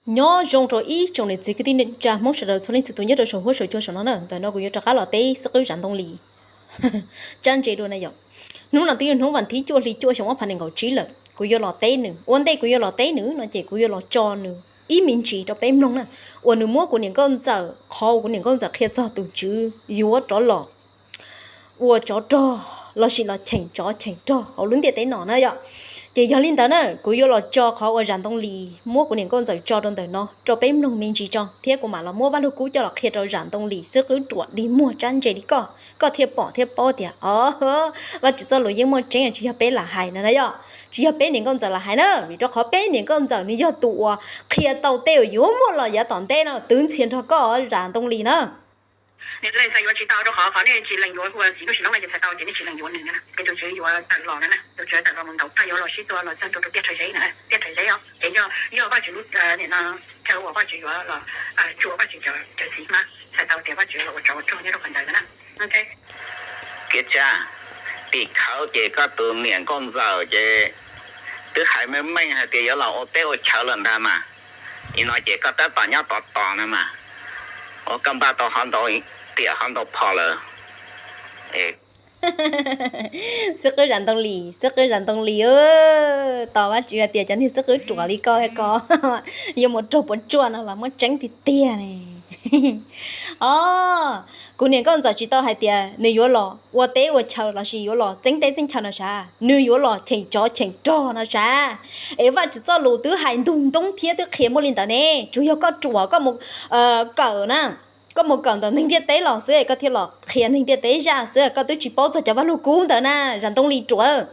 Nyob zoo rau ib tsoom niam txiv kwv tij neej tsa Hmoob sawv daws txhua leej txhua tus nyob rau saum huab saum cua saum no na. Ntawm no kuv yuav rov qab los teb xwb qwb zam ntoo li tsab ntse dua na yom. Hnub no twb yog hnub vas thib cuaj hli cuaj xyoo ob phav nees nkaum tsib lawm, kuv yuav los teb nws. Ua ntej kuv yuav los teb nws no ces kuv yuav los tso nws ib me ntsis rau peb mloog na, uas nws muab kuv niam nkauj ntxawm, qhov uas kuv niam nkauj ntxawm qhia txog tus tswv yuav rov los ua tsov rog lossis los cheem tsov cheem rog hauv lub ntiaj teb no na yom. Ces yog li ntawd na, kuv yuav los tso qhov uas zam ntoo li muab kuv niam nkauj ntxawm tso rau ntawm no rau peb mloog me ntsis tso, thiab kuv mam los muab Vaj Lug Kub coj los qhia rau zam ntoo li xwb qwb ruam li muag tsab ntse li koj, koj thiaj pom thiab paub tias o, Vajtswv txoj lus yeej muaj tseeb, tsis yog peb lam hais no na yom. Tsis yog peb niam nkauj ntxawm lam hais na, vim rau qhov peb niam nkauj ntxawm nws yog tus uas qhia tau tej uas yuav muaj los yav tom ntej no twv ntxhias nrog koj zam ntoo li na. Leej txhais yuav tsis tau rau qhov qhov nej tsis lees yuav hu ua txiv lub sim neej no ces txhais tau ces nej tsis lees yuav nws na. Ces tus tswv yuav tawm los na, tus tswv tawm los mus ntaus thaj yuav los sib tua los txog rau tiaj rhawv zeb na, tiaj rhawv zeb os. Ces yog, yog Vajtswv lub, nim no chaw uas Vajtswv yuav los tsuas Vajtswv cov txiv hmab, txhais tau tias Vajtswv los ua tsov ua rog nyob rau qhov ntawd na. Kev tsa, tim khawv ces koj tus niam nkauj ntxawm ces twb hais meej meej hais tias yuav los ua teb ua chaw lawm ntag mas. Nim no ces koj tab tom nyob tod tos no mas, ua koj npaj tau hov ntau tiam hov ntau phom lawm. Xwb qwb zam ntoo li, xwb qwb zam ntoo li, tos Vajtswv hais tias cov niag xwb qwb ruam li koj ko yuav mus raug puas tsuaj no los muaj tseeb tiag tiag ne. O, kuv niam nkauj ntxawm tsis tau hais tias nws yuav los ua teb ua chaw lossis yuav los txeeb teb txeeb chaw no sav, nws yuav los cheem tsov cheem rog no sav. Es Vajtswv txoj lus twb hais ntug ntoob thiab twb qhia muaj li ntawd ne, tsuas yog koj ruam koj mus kawm na, koj mus kawm ntawm neeg ntiaj teb los xwb es koj thiaj los qhia neeg ntiaj teb zaj xwb, koj twb tsis paub txog cov Vaj Lug Kub ntawd na, zam ntoo li ruam.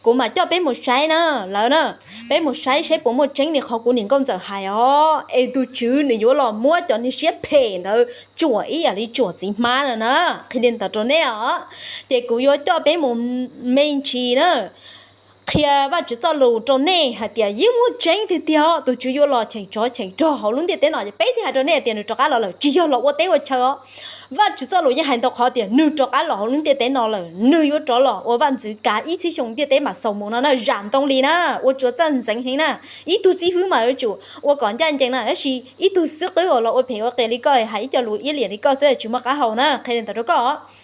Kuv mam coj peb mus saib na, lawv na, peb mus saib saib puas muaj tseeb li qhov kuv niam nkauj ntxawm hais os, es tus tswv nws yuav los muab cov niag siab phem ntawd tsuam ib yam li tsuam txiv hmab no na, qhia li ntawd rau nej os. Ces kuv yuav coj peb mus me ntsis na, qhia Vajtswv txoj lus rau nej hais tias yeej muaj tseeb tiag tiag os, tus tswv yuav los cheem tsov cheem rog hauv lub ntiaj teb no. Peb thiaj hais rau nej tias nws rov qab los lawm, tsis yog los ua teb ua chaw os. Vajtswv txoj lus yeej hais ntau qhov tias nws rov qab los hauv lub ntiaj teb no lawm, nws yuav rov los ua vaj ntxwv kav ib txhiab xyoo ntiaj teb mam xaus mus no na, zam ntoo li na, ua tsuav txawj ntxeev heev na. Ib tug xib hwb mas yuav tsum ua kom ncaj ncees na, tab sis ib tug xib hwb uas los ua phem ua qias li koj hais ib co lus iab liam li koj xwb tsis muaj qab hau na, qhia li ntawd rau koj.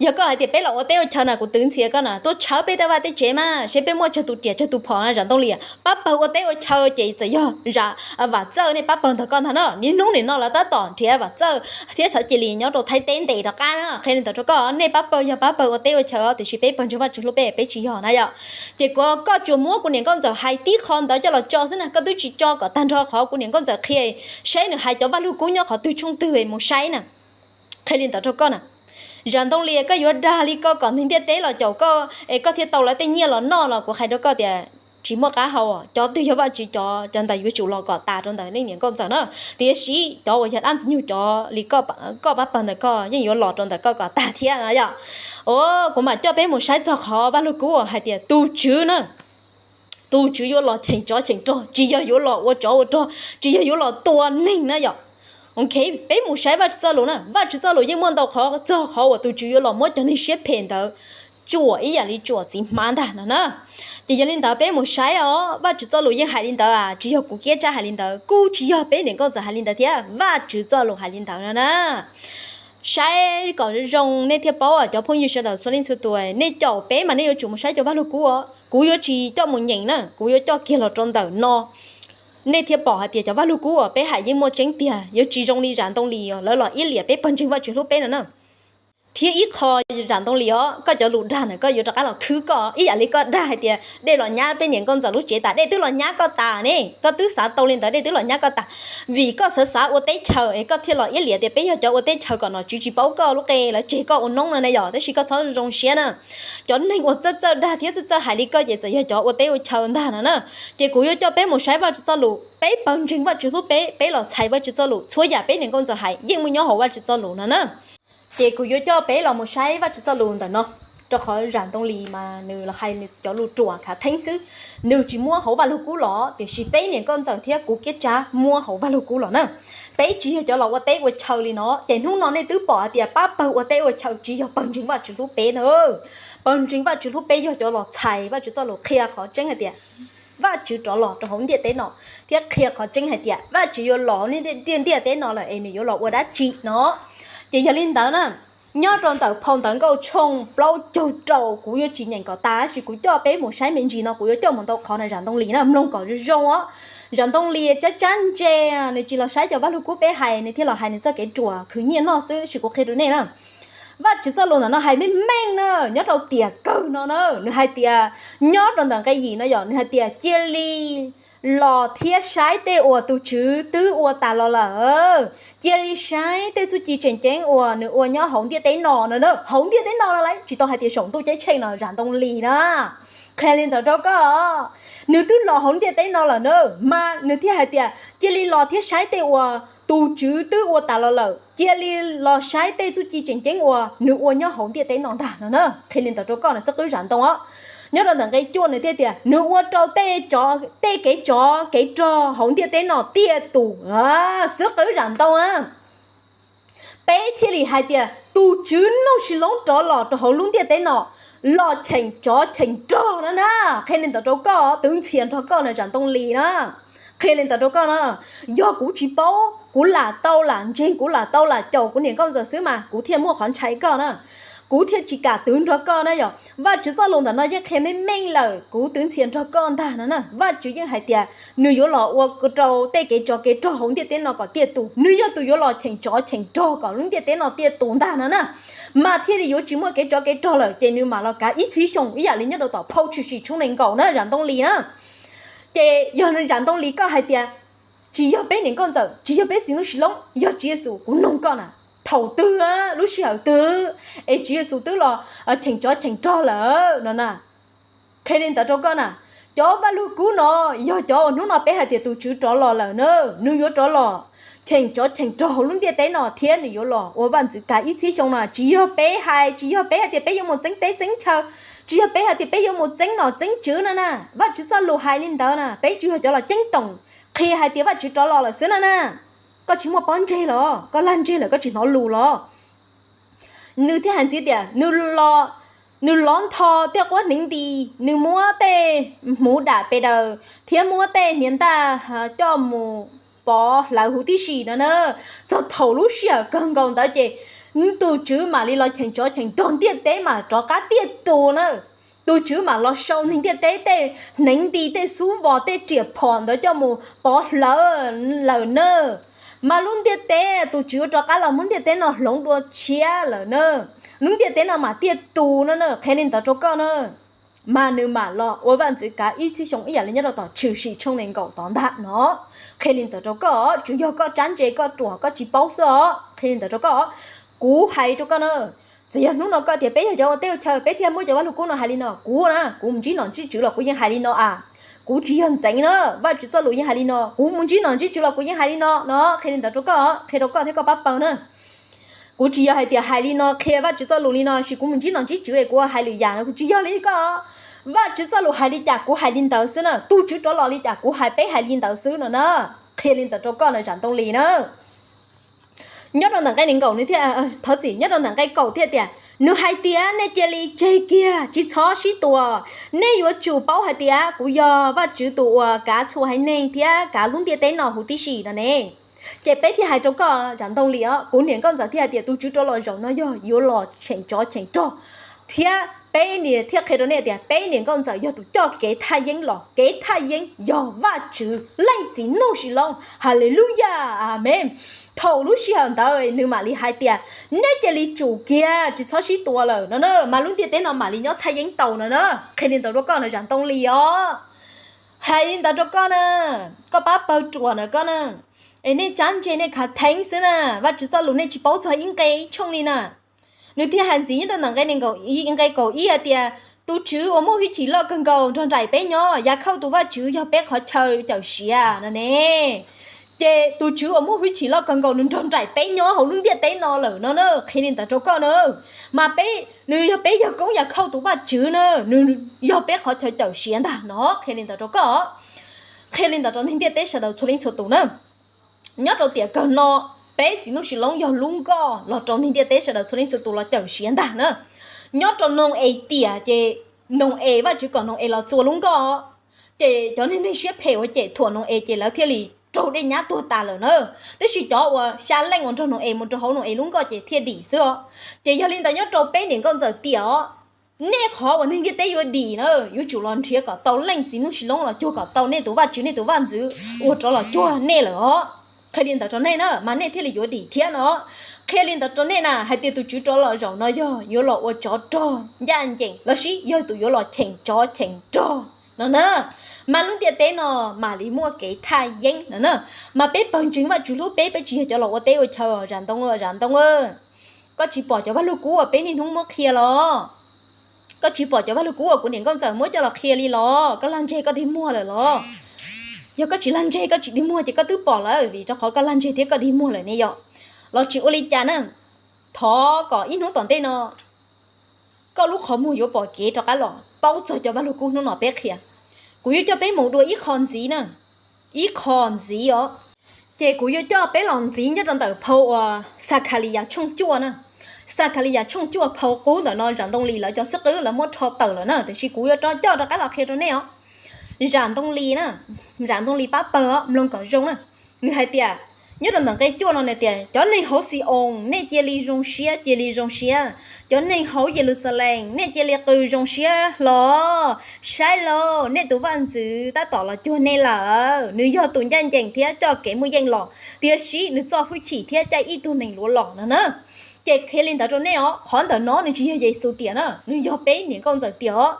Yog koj hais tias peb los ua teb ua chaw na, kuv twv ntxhias koj na, tuaj tshawb peb tej vaj tej tsev mas seb peb muaj tsawg tus riam tsawg tus phom na, zam ntoo li pab pawg ua teb ua chaw ces txawm yog zam Vam Txawj nej pab pawg ntawm koj ntag no. Niaj hnub nim no lawv tab tom nrhiav Vam Txawj thiab Xaiv Cia Li nyob rau Thaib teb ntes rov qab na, qhia li ntawd rau koj, nej pab pawg yog pab pawg ua teb ua chaw tiam sis peb pawg ntseeg Vajtswv hlub peb, peb tsis yog na yom. Ces kuv, koj tsuas muab kuv niam nkauj ntxawm hais tib qho ntawd coj los tso xwb na, koj twb tsis tso kom tag nrho qhov kuv niam nkauj ntxawm qhia, saib nws hais cov Vaj Lug Kub nyob qhov twg tshooj twg mus saib na. Qhia li ntawd rau koj na, zam ntoo li koj yuav dag li koj kom neeg ntiaj teb los caum koj es koj thiaj tau lawv tej nyiaj los noj los kuv hais rau koj tias tsis muaj qab hau, cov twg yog Vajtswv cov, cov ntawd yuav tsum los kom tas rau ntawm nej niam nkauj ntxawm na. Tiam sis cov uas yog dab ntxwg nyoog cov li koj pab pawg ntawm koj yeej yuav los rau ntawm koj kom tag thiab no yom. Kuv mam coj peb mus saib txog qhov Vaj Lug Kub uas hais tias tus tswv na, tus tswv yuav los cheem tsov cheem rog, tsis yog yuav los ua tsov ua rog, tsis yog yuav los tua neeg na yom. Ok, peb mus saib Vajtswv txoj lus na, Vajtswv txoj lus yeej muaj ntau qhov txog qhov uas tus tswv yuav los muab cov neeg siab phem ntawd tsuam ib yam li tsuam txiv hmab ntag no na. Ces yog li ntawd peb mus saib os, Vajtswv txoj lus yeej hais li ntawd, tsis yog kuv Kiab Tsab hais li ntawd, kuj tsis yog peb niam nkauj ntxawm hais li ntawd thiab, Vajtswv txoj lus hais li ntawd no na. Saib kom zoo nej thiaj paub, cov phooj ywg sawv daws txhua leej txhua tus, nej caum peb mas nej yuav tsum mus saib cov Vaj Lug Kub os, kuv yuav tsis coj mus nyeem na, kuv yuav coj kiag los rau ntawm no. Nej thiaj pom hais tias cov Vaj Lug Kub uas peb hais yeej muaj tseeb tiag, yuav tsis zoo li zam ntoo li os, lawv los iab liam peb pawg ntseeg Vajtswv hlub peb no na. Thiab ib qho, zam ntoo li os, koj cov lus dag na koj yuav rov qab los khwb koj ib yam li koj dag hais tias dej los nyab peb niam nkauj ntxawm lub tsev tas, dej twb los nyab koj tas ne, koj twb xav tau li ntawd dej twb los nyab koj tas. Vim koj xav xav ua teb chaws es koj thiaj los iab liam tias peb yog cov ua teb chaws kom nom tswv tsis paub koj lub qe lawv tseg koj ua noob no ne yom, tab sis koj txhob zoo siab na. Cov neeg uas txawj txawj dag thiab txawj txawj hais li koj ces txawm yog cov ua teb ua chaw ntag no na. Ces kuv yuav coj peb mus saib Vajtswv txoj lus, peb pawg ntseeg Vajtswv hlub peb, peb los txhais Vajtswv txoj lus, txhua yam peb niam nkauj ntxawm hais yeej muaj nyob hauv Vajtswv txoj lus no na. Ces kuv yuav coj peb los mus saib Vajtswv txoj lus ntawm no, rau qhov zam ntoo li mas nws los hais nws cov lus ruam khav theeb xwb, nws tsis muab hauv Vaj Lug Kub los, tiam sis peb niam nkauj ntxawm thiab kuv Kiab Tsab muab hauv Vaj Lug Kub los na. Peb tsis yog cov los ua teb ua chaw li no, ces hnub no nej twb pom hais tias pab pawg ua teb ua chaw tsis yog pawg ntseeg Vajtswv hlub peb na. Pawg ntseeg Vajtswv hlub peb yog cov los txhais Vajtswv txoj lus qhia qhov tseeb hais tias Vajtswv rov los rau hauv ntiaj teb no, thiab qhia qhov tseeb hais tias Vajtswv yuav los hauv ntiaj, ntiaj teb no lawm es nws yuav los ua dab tsi no. Ces yog li ntawd na, nyob rau ntawm phau Ntawv Nkauj tshooj plaub caug rau, kuv yuav tsis nyeem kom tas, tab sis kuv coj peb mus saib me ntsis no, kuv yuav coj mus ntau qhov na, Zam Ntoo Lis na, mloog kom zoo zoo os. Zam Ntoo Lis tsab tsab ntse, nws tsis los saib cov Vaj Lug Kub peb hais, nws thiaj los hais nws txoj kev ruam khwv nyiaj noj xwb, sis kuv qhia rau nej na. Vajtswv txoj lus ntawm no hais meej meej na, nyob rau tiam kawg no na, nws hais tias, nyob rau ntawm nqe yim no yog nws hais tias cia li los thiab saib tej uas tus Tswv twb ua tas los lawm. Cia li saib tej txuj ci tseem ceeb uas nws ua nyob hauv ntiaj teb no no na, hauv ntiaj teb no no lauj, tsis tau hais tias saum ntuj ceeb tsheej no, Zam Ntoo Lis na. Qhia li ntawd rau koj, nws twb los hauv ntiaj teb no lawm na, mas nws thiaj hais tias cia li los thiab saib tej uas tus Tswv twb ua tas los lawm, cia li los saib tej txuj ci tseem ceeb uas nws ua nyob hauv ntiaj teb no ntag no na. Qhia li ntawd rau koj na, xib hwb Zam Ntoo os. Nyob rau ntawm nqe cuaj nws thiaj tias nws ua rau tej, tej kev tsov kev rog hauv ntiaj teb no tiaj tus, xib hwb Zam Ntoo a. Peb thiaj li hais tias tus Tswv Nuj Sis Loob rov los rau hauv lub ntiaj teb no los cheem tsov cheem rog no na. Qhia li ntawd rau koj, twv ntxhias nrog koj na, Zam Ntoo Lis na. Qhia li ntawd rau koj na, yog kuv tsis paub, kuv lam tau lam ntseeg, kuv lam tau lam caum kuv niam nkauj ntxawm xwb mas kuv thiaj muaj qhov ntshai koj na. Kuv thiaj tsis kam twv nrog koj na yom. Vajtswv txoj lus ntawm no yeej qhia meej meej lawm, kuv twv ntxhias nrog koj ntag no na. Vajtswv yeej hais tias nws yuav los ua rau tej kev tsov kev rog hauv ntiaj teb no kom tiaj tus, nws yog tus yuav los cheem tsov cheem rog kom lub ntiaj teb no tiaj tus ntag no na. Mas thiaj li yuav tsis muaj kev tsov kev rog lawm, ces nws mam los kav ib txhiab xyoo ib yam li nyob rau tom phau Tshwm Sim tshooj nees nkaum na, Zam Ntoo Lis na. Ces yog Zam Ntoo Lis koj hais tias tsis yog peb niam nkauj ntxawm, tsis yog peb txiv Nuj Sis Loob, yog Tswv Yexus, kuv noog koj na, thaum twg, lub sij hawm twg es Tswv Yexus twb los cheem tsov cheem rog lawm no na? Qhia li ntawd rau koj na, cov Vaj Lug Kub no yog cov uas hnub no peb hais tias tus Tswv rov los lawm na, nws yuav rov los cheem tsov cheem rog hauv lub ntiaj teb no thiab nws yuav los ua vaj ntxwv kav ib txhiab xyoo mas tsis yog peb hais, tsis yog peb hais tias peb yuav mus txeeb teb txeeb chaw, tsis yog peb hais tias peb yuav mus txeeb nom txeeb tswv no na. Vajtswv txoj lus hais li ntawd na, peb tsuas yog cov los ceeb toom qhia hais tias Vajtswv rov los lawm xwb no na. Koj tsis muaj pob ntseg los? Koj lag ntseg lawm koj tsis hnov lus los? Nws thiaj hais ntxiv tias nws los, nws lov ntho tej quab hneev nti, nws muab tej hmuv dam pes daws thiab muab tej hniav ntaj coj mus pov hlawv huv tib si no na. Txog thaum lub sij hawm kawg nkaus ntawd ces tus Tswv mam li los cheem tsov cheem rog, ntiaj teb mam rov qab tiaj tus na. Tus Tswv mam los sau neeg ntiaj teb tej hneev nti, tej xub vos, tej riam phom ntawd coj mus pov hlawv lawm na. Mas lub ntiaj teb, tus Tswv rov qab los muab ntiaj teb no hloov dua tshiab lawm na. Lub ntiaj teb no mam tiaj tus no na, qhia li ntawd rau koj na. Mas nws mam los ua vaj ntxwv kav ib txhiab xyoo ib yam li nyob rau tom Tshwm Sim tshooj nees nkaum tod ntag no. Qhia li ntawd rau koj, tsuas yog koj tsab ntse koj ruam koj tsis paub xwb os. Qhia li ntawd rau koj, kuv hais rau koj na, txawm yog hnub no koj tias peb yog cov ua teb ua chaw peb thiaj muab cov Vaj Lug Kub no hais li no, kuv na, kuv mus ntsib nom ntsib tswv los kuv yeej hais li no a. Kuv tsis yog ntxeev na, Vajtswv txoj lus yeej hais li no, kuv mus ntsib nom ntsib tswv los kuv yeej hais li no no. Qhia li ntawd rau koj, qhia rau koj thiab koj pab pawg na. Kuv tsis yog hais tias hais li no qhia Vajtswv txoj lus li no, sis kuv mus ntsib nom ntsib tswv es kuv hais lwm yam no, kuv tsis yog li koj. Vajtswv txoj lus hais li cas kuv hais li ntawd xwb na, tus Tswv rov los li cas kuv hais, peb hais li ntawd xwb no na. Qhia li ntawd rau koj na, Zam Ntoo Lis na. Nyob rau ntawm nqe nees nkaum nws thiaj, thov txim, nyob rau ntawm nqe kaum thiaj tias, nws hais tias nej cia li tseg kiag, tsis txhob sib tua. Nej yuav tsum paub hais tias kuv yog Vajtswv tus uas kav txhua haiv neeg thiab kav lub ntiaj teb no huv tib si no ne. Ces peb thiaj hais rau koj, Zam Ntoo Lis os, kuv niam nkauj ntxawm thiaj hais tias tus Tswv rov los zaum no yog yuav los cheem tsov cheem rog, thiab peb niam thiaj qhia rau nej tias peb niam nkauj ntxawm yog tus coj kev thaj yeeb los, kev thaj yeeb yog Vajtswv Leej Txiv Nuj Sis Loob. Haleluyas, amees. Thaum lub sij hawm ntawd nws mam li hais tias, nej cia li tsum kiag, tsis txhob sib tua lawm no na, mas lub ntiaj teb no mam li nyob thaj yeeb tau no na. Qhia li ntawd rau koj na, Zam Ntoo Lis os. Hais li ntawd rau koj na, koj pab pawg ruam na koj na. Es nej tsab ntse nej khav theeb xwb na, Vajtswv txoj lus nej tsis paub txog ib nqe ib tshooj li na. Nws thiaj hais ntxiv nyob rau ntawm nqe nees nkaum, nqe kaum ib hais tias, tus Tswv uas muaj hwj chim loj kawg nkaus nrog nraim peb nyob, Yakhauj tus Vajtswv yog peb qhov chaw cawm siav no ne. Ces tus Tswv uas muaj hwj chim loj kawg nkaus nws nrog nraim peb nyob hauv lub ntiaj teb no lawm no na, qhia li ntawd rau koj na. Mas peb, nws yog peb yawg koob Yakhauj tus Vajtswv na, nws yog peb qhov chaw cawm siav ntag no, qhia li ntawd rau koj. Qhia li ntawd rau neeg ntiaj teb sawv daws txhua leej txhua tus na. Nyob rau tiam kawg no, peb txiv Nuj Sis Loob yog lub nkoj los rau neeg ntiaj teb sawv daws txhua leej txhua tus los cawm siav ntag na. Nyob rau Noo-es tiam ces Noo-es, Vajtswv kom Noo-es los txua lub nkoj. Ces cov neeg siab phem uas cem thuam Nau-es ces lawv thiaj li raug dej nyab tuag tas lawm na. Tab sis cov uas xya leej uas nrog Nau-es mus rau hauv Nau-es lub nkoj ces thiaj dim xwb os. Ces yog li ntawd nyob rau peb niam nkauj ntxawm tiam os, nej qhov uas neeg ntiaj teb yuav dim na, yuav tsum los nrhiav kom tau leej txiv Nuj Sis Loob los cuag kom tau nej tus Vajtswv, nej tus vaj ntxwv uas rov los cuag nej lawm os. Qhia li ntawd rau nej na mas nej thiaj li yuav dim thiab no. Qhia li ntawd rau nej na hais tias tus Tswv rov los zaum no yog yuav los ua tsov rog ncaj ncees los sis yog tus yuav los cheem tsov cheem rog no na. Mas lub ntiaj teb no mam li muaj kev thaj yeeb no na. Mas peb pawg ntseeg Vajtswv hlub peb, peb tsis yog cov los ua teb ua chaw os, Zam Ntoo, Zam Ntoo. Koj tsis pom cov vaj lug kub uas peb niaj hnub muab qhia los? Koj tsis pom cov vaj lug kub uas kuv niam nkauj ntxawm muab coj los qhia li los? Koj lag ntseg koj dig muag lawm los? Yog koj tsis lag ntseg koj tsis dig muag ces koj twb pom lawm, vim rau qhov koj lag ntseg thiab koj dig muag lawm ne yom. Los tsis ua li cas na, thov kom ib hnub tom ntej no koj lub qhov muag yuav pom kev rov qab los paub txog cov vaj lug kub hnub no peb qhia. Kuv yuav coj peb mus dua ib qho ntxiv na, ib qho ntxiv os. Ces kuv yuav coj peb los ntxiv nyob rau ntawm phau uas Xakhaliyas tshooj cuaj na. Xakhaliyas tshooj cuaj phau qub ntawm no Zam Ntoo Lis lawv cov xib qwb lawv muab rho tawm lawm na, tiam sis kuv yuav rov coj rov qab los qhia rau nej os. Zam Ntoo Lis na, Zam Ntoo Lis pab pawg os, mloog kom zoo na. Nws hais tias, nyob rau ntawm nqe cuaj no nws tias, cov neeg hauv Xi-oos, nej cia li zoo siab, cia li zoo siab. Cov neeg hauv Yeluxalees, nej cia li qw zoo siab hlo. Saib lauj, nej tus vaj ntxwv tab tom los cuag nej lawm. Nws yog tus ncaj ncees thiab coj kev muaj yeej los, tiam sis nws txo hwj chim thiab caij ib tug nees luav los no na. Ces qhia li ntawd rau nej os, qhov ntawm no nws tsis yog Yexus tiam na, nws yog peb niam nkauj ntxawm tiam os.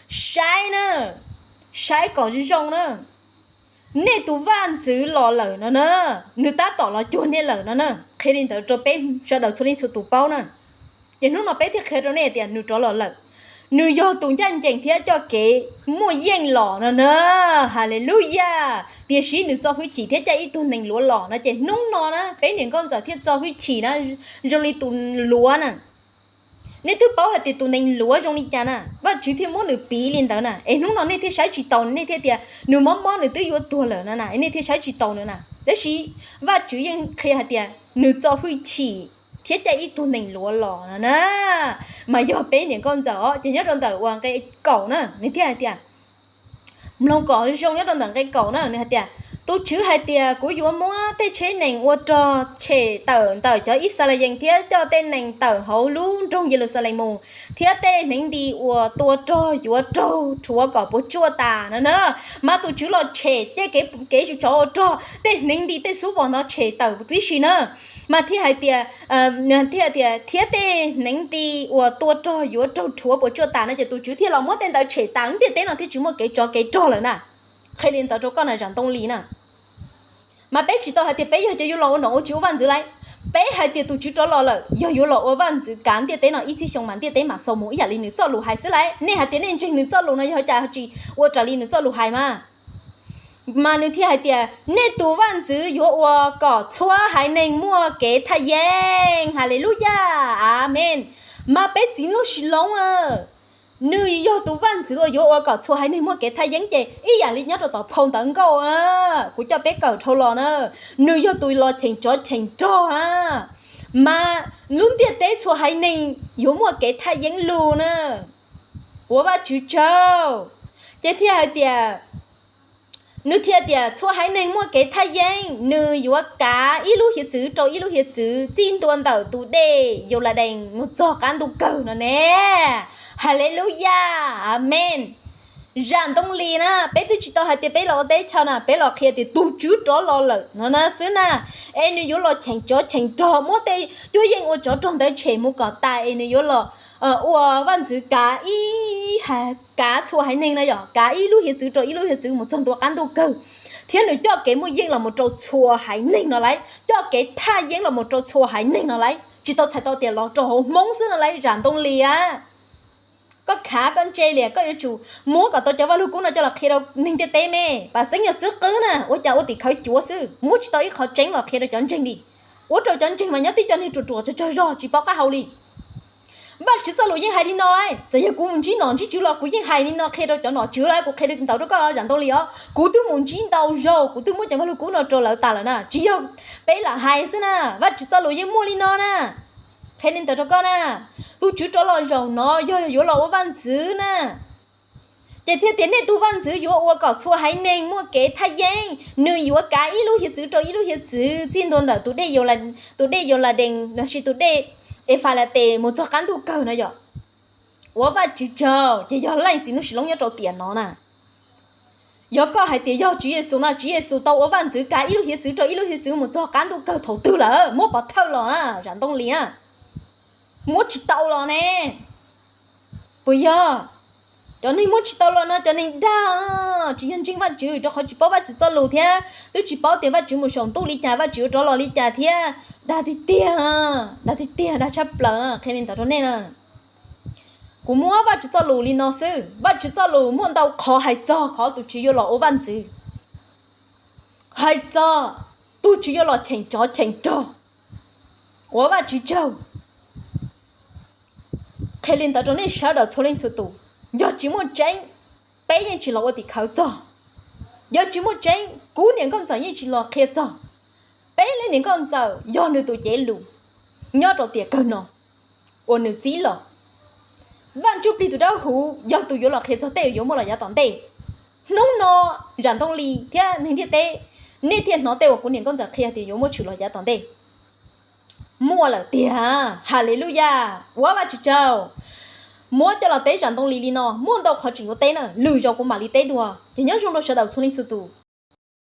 Saib na, saib kom zoo na, nej tus vaj ntxwv los lawm no na, nws tab tom los cuag nej lawm no na. Qhia li ntawd rau peb sawv daws txhua leej txhua tus paub na. Ces hnub no peb thiaj qhia rau nej tias nws rov los lawm. Nws yog tus ncaj ncees thiab coj kev muaj yeej los no na. Haleluyas. Tiam sis nws txo hwj chim thiab caij ib tug nees luav los no, ces hnub no na peb niam nkauj ntxawm thiaj txo hwj chim na, zoo li tus luav na. Nej twb paub hais tias tus nees luav zoo li cas na, Vajtswv thiaj muab nws piv li ntawd na, es hnub no nej thiaj saib tsis taus, nej thiaj tias nws mob mob nws twb yuav tuag lawm no na, es nej thiaj saib tsis taus nws na. Tab sis Vajtswv yeej qhia hais tias nws txo hwj chim thiab caij ib tug nees luav los no na. Mas yog peb niam nkauj ntxawm os, ces nyob rau ntawm uas nqe kaum na nws thiaj hais tias, mloog kom zoo nyob rau ntawm nqe kaum na nws hais tias, tus Tswv hais tias kuv yuav muab tej tsheb nees ua rog tshem tawm ntawm cov Yixalayees thiab coj tej nees tawm hauv lub nroog Yeluxalees mus, thiab tej hneev nti uas tua rog yuav raug rhuav kom puas tsuaj tas no na. Mas tus Tswv los tshem tej kev, kev tsov ua rog, tej hneev nti tej xub vos ntawd tshem tawm tib si na. Mas thiaj hais tias, thiaj tias thiab tej hneev nti uas tua rog yuav raug rhuav puas tsuaj tas no, ces tus Tswv thiaj los muab tej ntawd tshem tas, lub ntiaj teb no thiaj tsis muaj kev tsov kev rog lawm na. Qhia li ntawd rau koj na Zam Ntoo Lis na. Mas peb tsis tau hais tias peb yog cov yuav los ua nom ua tswv ua vaj ntxwv lauj. Peb hais tias tus Tswv rov los lawm yog yuav los ua vaj ntxwv kav ntiaj teb no ib txhiab xyoo mas ntiaj teb mam xaus mus ib yam li nws txoj lus hais xwb lauj. Nej hais tias nej ntseeg nws txoj lus no yog cas ho tsis ua raws li nws txoj lus hais mas? Mas nws thiaj hais tias nej tus vaj ntxwv yuav ua kom txhua haiv neeg muaj kev thaj yeeb. Haleluyas, amees. Mas peb txiv Nuj Sis Loob na, nws yog tus vaj ntxwv uas yuav ua kom txhua haiv neeg muaj kev thaj yeeb, ces ib yam li nyob rau tom phau ntawv nkauj na, kuv coj peb kawm dhau los na, nws yog tus los cheem tsov cheem rog na. Mas lub ntiaj teb txhua haiv neeg yuav muaj kev thaj yeeb lug na. Ua Vajtswv tsaug. Ces thiaj hais tias, nws thiaj tias txhua haiv neeg muaj kev thaj yeeb, nws yuav kav ib lub hiav txwv rau ib lub hiav txwv, txij ntua ntawm tus dej Yauladees mus txog qab ntuj kawg no ne. Haleluyas, amees. Zam Ntoo Lis na, peb twb tsis tau hais tias peb los ua teb chaws na, peb los qhia tias tus Tswv rov los lawm no na xwb na. Es nws yuav los cheem tsov cheem rog, muab tej cuab yeej ua tsov rog ntawd tshem mus kom tas, es nws yuav los ua vaj ntxwv kav ib, kav txhua haiv neeg na yom, kav ib lub hiav txwv rau ib lub hiav txwv mus txog ntua qab ntuj kawg. Thiab nws coj kev muaj yeej los mus rau txhua haiv neeg no lauj, coj kev thaj yeeb los mus rau txhua haiv neeg no lauj. Tsis tau txhais tau tias los rau hauv Hmoob xwb no lauj, Zam Ntoo Lis a. Koj khav koj ntse liam, koj yuav tsum muab kom tau cov Vaj Lug Kub no coj los qhia rau neeg ntiaj teb me. Pam Xeeb yog xib qwb na, ua cas ua tim khawv cuav xwb, muab tsis tau ib qho tseeb los qhia rau cov ntseeg li. Ua rau cov ntseeg mas nyob tib co niag ruam ruam tsog tsog zog tsis paub qab hau li. Vajtswv txoj lus yeej hais li no lauj, txawm yog kuv mus ntsib nom ntsib tswv los kuv yeej hais li no qhia rau cov nom tswv lauj, kuv qhia ntawd rau koj Zam Ntoo Lis os, kuv twb mus ntsib ntau zaug, kuv twb muab cov Vaj Lug Kub no rau lawv tas lawm na, tsis yog peb lam hais xwb na, Vajtswv txoj lus yeej muaj li no na. Qhia li ntawd rau koj na, tus Tswv rov los zaum no yog yuav los ua vaj ntxwv na. Ces thiaj tias nej tus vaj ntxwv yuav ua kom txhua haiv neeg muaj kev thaj yeeb, nws yuav kav ib lub hiav txwv rau ib lub hiav txwv, txij ntua ntawm tus dej Yau, tus dej Yauladees lossis tus dej Efalates mus txog qab ntuj kawg no yom. Ua Vajtswv tsaug, ces yog Leej Txiv Nuj Sis Loob nyob rau tiam no na. Yog koj hais tias yog Tswv Yexus no, Tswv Yexus tau ua vaj ntxwv kav ib lub hiav txwv rau ib lub hiav txwv mus txog qab ntuj kawg thaum twg lawm, muab pov thawj los na, Zam Ntoo Lis na. Muab tsis tau los ne. Puas yog? Cov neeg muab tsis tau los no cov neeg dag, tsis yog ntseeg Vajtswv, rau qhov tsis paub Vajtswv txoj lus thiab twb tsis paub tias Vajtswv mus saum ntuj li cas, Vajtswv yuav rov los li cas thiab. Dag tiag tiag, dag tiag tiag, dag tshaj plaws na, qhia li ntawd rau nej na. Kuv muab Vajtswv txoj lus li no xwb, Vajtswv txoj lus muaj ntau qhov hais txog qhov tus Tswv yuav los ua vaj ntxwv, hais txog tus Tswv yuav los cheem tsov cheem rog. Ua Vajtswv tsaug. Qhia li ntawd rau nej sawv daws txhua leej txhua tus, yog tsis muaj tseeb, peb yeej tsis los ua tim khawv txog. Yog tsis muaj tseeb, kuv niam nkauj ntxawm yeej tsis los qhia txog. Peb leej niam nkauj ntxawm yog nws tus cev lus nyob rau tiam kawg no uas nws txib los. Vaj Ntsuj Plig tus Dawb Huv yog tus yuav los qhia txog tej uas yuav muaj los yav tom ntej. Hnub no Zam Ntoo Lis thiab neeg ntiaj teb, nej thiaj hnov tej uas kuv niam nkauj ntxawm qhia tias yuav muaj tshwm los yav tom ntej. Muaj lawm tiag, Haleluyas, ua Vajtswv tsaug. Muab coj los teb Zam Ntoo Lis li no, muaj ntau qhov tseem yuav teb na, lwm zaus kuv mam li teb dua. Ces nyob zoo rau sawv daws txhua leej txhua tus.